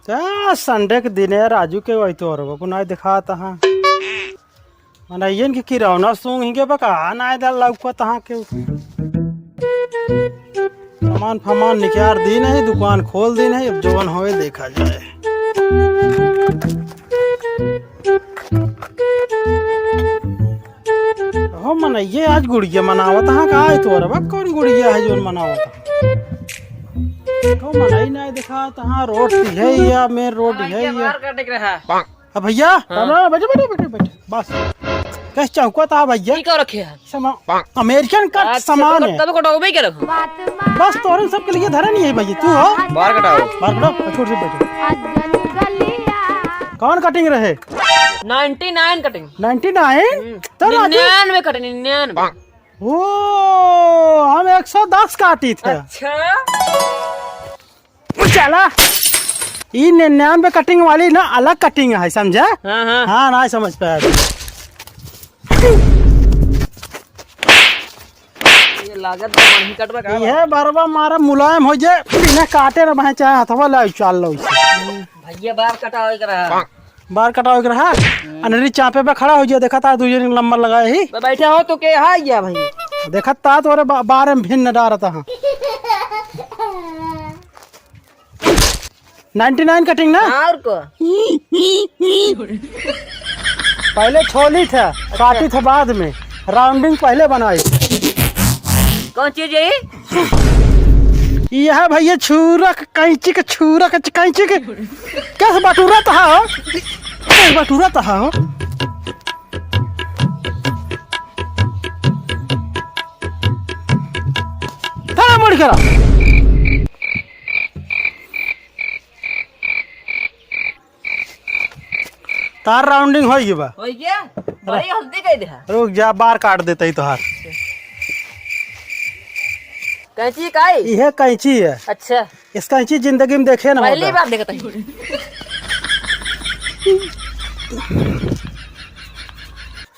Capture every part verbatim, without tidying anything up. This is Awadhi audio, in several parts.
त Sunday के दिने राजू के वही तो रहो, को नाहीं दिखात हाँ। मनइयन के किरौना सूंघ ही के बका, नाहीं दल लौकत हाँ के। सामान फामान निकार दीन है, दुकान खोल दीन है, अब जवन होए देखा जाए। हो मनइये आज गुड़िया मनावत हाँ का? आज तोर बा कौन गुड़िया है जौन मनावत हाँ? तो मनई नाहीं दिखात हाँ, रोड है या main road हाँ, है ये या? बार काटे के रहा। अब भइया, हाँ। राम राम, बैठे, बैठे, बैठे, बैठे, बस। कैसे चौका था भइया? ई का रखे है? समा-, American cut अच्छा, सामान तो है। तब कटौबे के रखो। बस तोहरे सबके लिए धरे नहीं है भइया, तू हो? बार कटाओ। बार कटाओ, छोड़ से बैठो। कौन cutting रहे? Ninety nine cutting। Ninety nine? हम्म। तो राजू निन्यानवे cutting, निन्यानवे। ओ, हम एक सौ दस काटी थे। अच्छा। चला, ई निन्यानवे cutting वाली ना अलग cutting है, समझा? हाँ, हाँ। हाँ, नाहीं समझ पाया। ये लागत बा बढ़िया कटबा का बा? ये बरवा मारा मुलायम हो जाए, बिना काटे ना भाई, चाहे हथवा ले चाल लो इसे। भइया बार कटावे के रहा। बार कटावे के रहा? हम्म। अनरी चापे पे खड़ा हो जाए, देखा था दू जने लंबर लगाए ही। ब-, बैठा हो तो के है या भाई? देखा था तोरे बा-, बारे में भिन्न डारत हाँ। Ninety nine cutting ना? हाँ, और को? पहले छोली था, काटी था बाद में, rounding पहले बनाई। कौन चीज है? यह भइया छुरा के कैंची के, छुरा के कैंची के। कैसे बटुरा तो हो? कैसे बटुरा तो हो? थोड़ा मुड़ करा। तार rounding होइ गई बा। होइ गया? बड़ी हल्दी कह दे। रुक जा, बार काट देते ही तोहार। कैंची काई? इहे कैंची है। अच्छा। इस कैंची जिंदगी में देखे ना पहली होगा। बार देखता हूँ।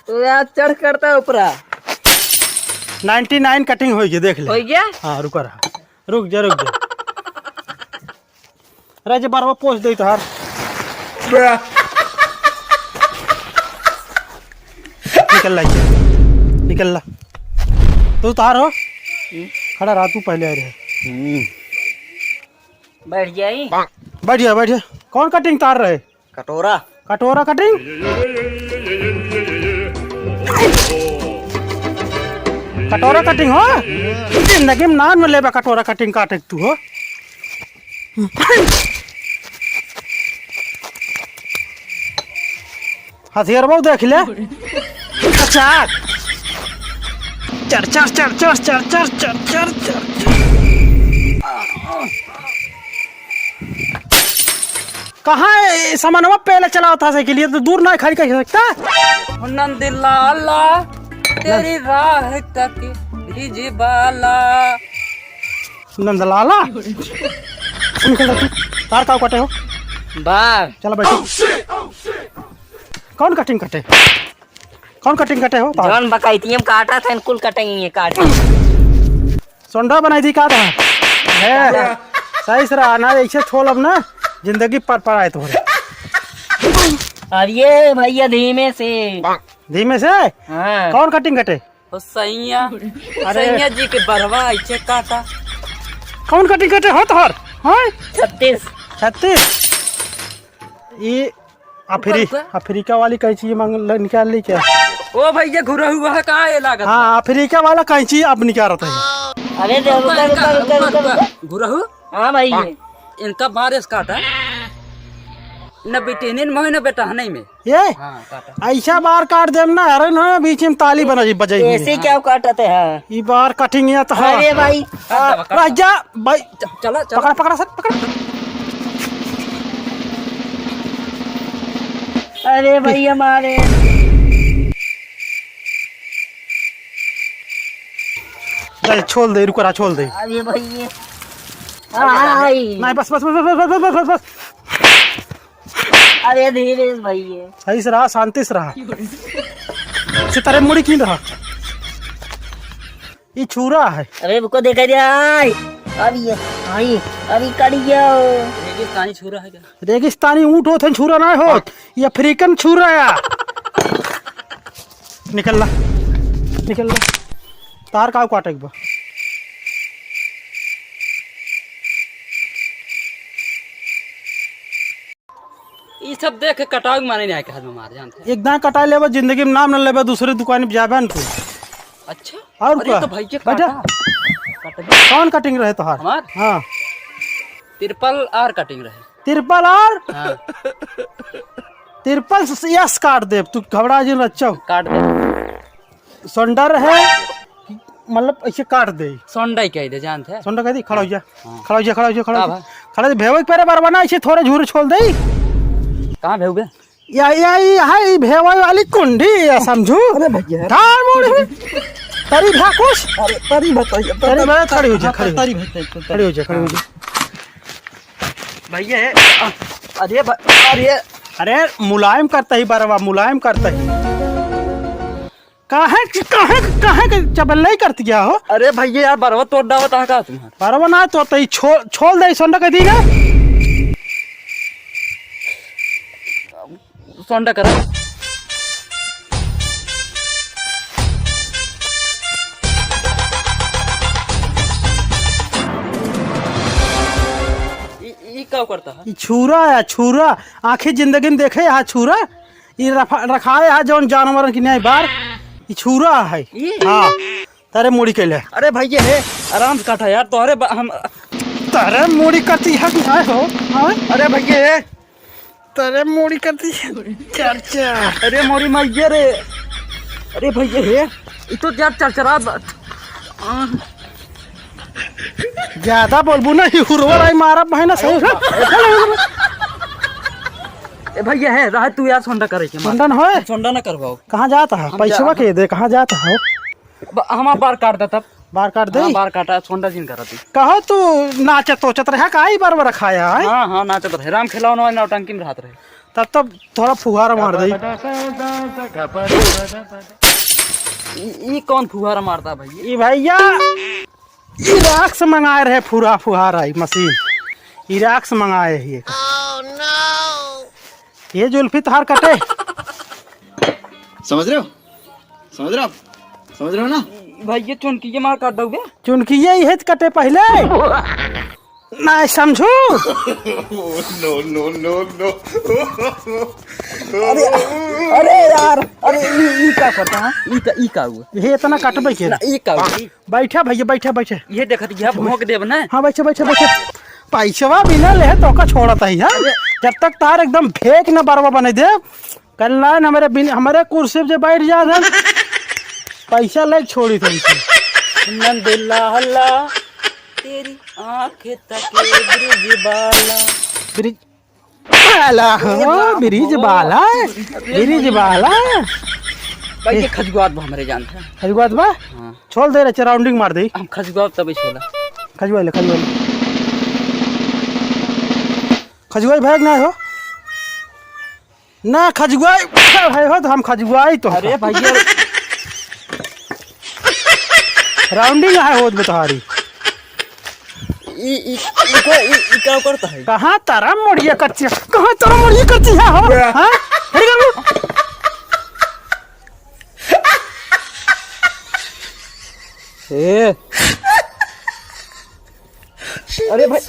तो यार चढ़ करता है ऊपरा। Ninety nine cutting होइ गई, देख ले। होइ गया? हाँ, रुका रहा। रुक जा, रुक जा। अरे, जे बरवा पोंछ दे तोहार। निकल ला इसे। निकल ला। तू तोहार हो? खड़ा रहा, तू पहले आए रहे। बैठ जाई। बैठ जा, बैठ जा। कौन cutting तार रहे? कटोरा। कटोरा cutting? कटोरा cutting हो? जिंदगी में नाम न लेबा कटोरा cutting काटे तू हो। हथियार बहु देख ले। अच्छा। चर, चर, चर। कहाँ है सामानवा पहले चलावत हा साइकिल, ये तो दूर ना खड़ी कर सकता। नंद लाला, तेरी राह तक भिजबाला। नंद लाला? निकल तू। तार का कटे हो? बार। चला बैठो। कौन cutting कटे? कौन cutting कटे हो? जौन बकाइतियम काटा था, कुल cutting ये काट। सोंडा बनाई दी का था? है। सही से रहा ना, ऐसे छोल अब ना, जिंदगी पर पर आए तोहरे। अब ये भइया धीमे से। धीमे से? हाँ। कौन cutting कटे? ओ सैया, अरे। सैया जी के बरवा ऐसे काटा। कौन cutting कटे हो तोहर? हाँ? छत्तीस। छत्तीस? ये अफ्री-, रुका, रुका। अफ्रीका वाली कैंची मांग ले, निकाल ली क्या? ओ भइया, घुरा हुआ है, कहाँ ये लागत? हाँ, अफ्रीका वाला कैंची अब निकालत है। अरे दे, रुका, रुका, रुका, रुका, रुका, रुका, रुका। रुका। घुरा हु? हाँ भाई। इनका बारिश काटा। न बेटेनिन में, न बेटहनई में। ये? हाँ, काटा। ऐसा बार काट देम ना, अरे ना, बीच में ताली बना जी, बजाई ऐसे हुई। क्या काटते हैं? ये बार cutting या तो हाँ। अरे भाई। काट दे, काट दे। राजा भाई। च-, चला, चला। पकड़ा, पकड़ा सर, पकड़ा। अरे भाई हमारे। दे, छोल दे, रुक रहा, छोल दे। अरे भाई ये। आई। नहीं, बस, बस, बस। अरे धीरे से भाई ये। सही से रहा, शांति से रहा। से तारे मुड़ी कीन रहा। ये छुरा है। अरे रुको, देखा जाए। अब ये, आई, अभी कट गया। रेगिस्तानी छुरा है क्या? रेगिस्तानी ऊँट होत है, छुरा ना होत। हाँ। ये अफ्रीकन छुरा है। निकल ला, निकल ला। तार काउ काटे के बा? ई सब देख के कटाव के माने नहीं आए के हाथ में मार जानते हैं। एक दाएं कटाई लेबे, जिंदगी में नाम न लेबे, दूसरे दुकान पे जाबे न तू। अच्छा? और अरे का? तो भैया बैठा। काटा। कट गया। कौन कटिंग रहे तोहार? हमार? हाँ। ट्रिपल आर कटिंग रहे। ट्रिपल आर? हाँ। ट्रिपल एस काट देब, तू घबरा जिन रच्चो। काट दे। सोंडा रहे, मतलब ऐसे काट दे। सोंडा ही कह दे, जानते हैं? सोंडा कह दी, खड़ा हो जा। हाँ। खड़ा हो जा, खड़ा हो जा, खड़ा हो जा। का भाई? खड़ा हो जा, भेवे के पहले बरवा ना, ऐसे थोड़े झूर छोड़ दे। कहाँ भेवे? या, या, या, हाय, भेवे वाली कुंडी, या समझू? अरे भैया। ठार मोड़ हुई। तरी भा कुछ? अरे, तरी बताइए, तरी तरी, बा, खड़ी हो जा, हाँ, खड़ी हो जा। तरी बताइए, तरी। खड़ी हो जा, खड़ी हो जा। भैया, अरे ब-, अरे। अरे, मुलायम करता ही बरवा, मुलायम करता ही। काहे, काहे, काहे के चबल्लई करत गया हो? अरे भैया यार, बरवा तोड़ डावत है का तुम्हार? बरवा ना तोड़ता ही, छो-, छोल दे, सोंडा के दी ना। सोंडा करा। ई, ई का करता है? ई छुरा है, छुरा। आँखें जिंदगी में देखे यहाँ छुरा? ई रफा-, रखाए है जौन जानवरन की न्याय बार, ई छुरा है। ई? हाँ, तरे मुड़ी कैले। अरे भैया हे, आराम से काटा यार, तोहरे ब-, हम तरे मुड़ी करती है कि आए हो, हाँ? अरे भैया हे। तरे मुड़ी करती है, चाचा। अरे मोरी मैया रे। अरे भैया हे, ई तो यार चरचरा ब-, आ। ज्यादा बोलबू ना, ही हुरवा लाई मारब है ना, सही। ए भैया हे, रह तू यार, सोंडा करे के मार। सोंडा न होए? सोंडा ना करवाओ। कहाँ जात है? हम पैसवा जा- के दे, कहाँ जात है? ब-, हमार बार काट दे तब। बार काट दे? हाँ, बार काटा, सोंडा जिन करा दी। कहो तू नाचत तोचत रहा, का ई बार बार खाया है? हाँ, हाँ, नाचत रहे। राम खेलौना वाली नौटंकी में रहत रहे। तब तो थोड़ा फुहार मार दे। ई, ई कौन फुहार मारता भैया? ई भैया इराक से मंगाए रहे फुरा फुहार आई मशीन, इराक से मंगाए ही एक। ये जुल्फी तोहार कटे। समझ रहे हो? समझ रहे हो आप? समझ रहे हो ना? भाई, ये चुनकी ये मार काट दोगे? चुनकी ये इहे कटे पहले। नहीं समझू। No, no, no, no। अरे, अरे यार, अरे ई, ई का करता है? ई का, ई का हुआ? ये इतना कटबे के ना, ई का हुआ? बैठा भैया, बैठा, बैठा। ये देखत, ये भोंक देब ना। हाँ, बैठा, बैठा, बैठा। पैसवा बिना ले तो का छोड़त है यार। अरे। जब तक तार एकदम फेंक ना बरवा बने दे, कल ना हमरे बिन, हमरे कुर्सी पे जे बैठ जा ना, पैसा ले छोड़ी तुमसे। नंद लाला, तेरी आँख तक ब्रिज बाला। ब्रिज बाला, हो, ब्रिज बाला, ब्रिज बाला। भाई, ये खजुआत बा हमरे जान था। खजुआत बा? हाँ। छोल दे रे, surrounding मार दे। हम खजुआत तबे छोला। खजुआ ले, खजुआ ले। खजुआई भाग ना हो। ना खजुआई भाई हो तो हम खजुआई तो। अरे भैया। Rounding है होत बतहारी। ई, ई, ई को, ई, ई का करता है? कहाँ तारा मोड़िया करती है? कहाँ तारा मोड़िया करती है हो? हाँ? हेरी कर लो। ए। अरे भाई।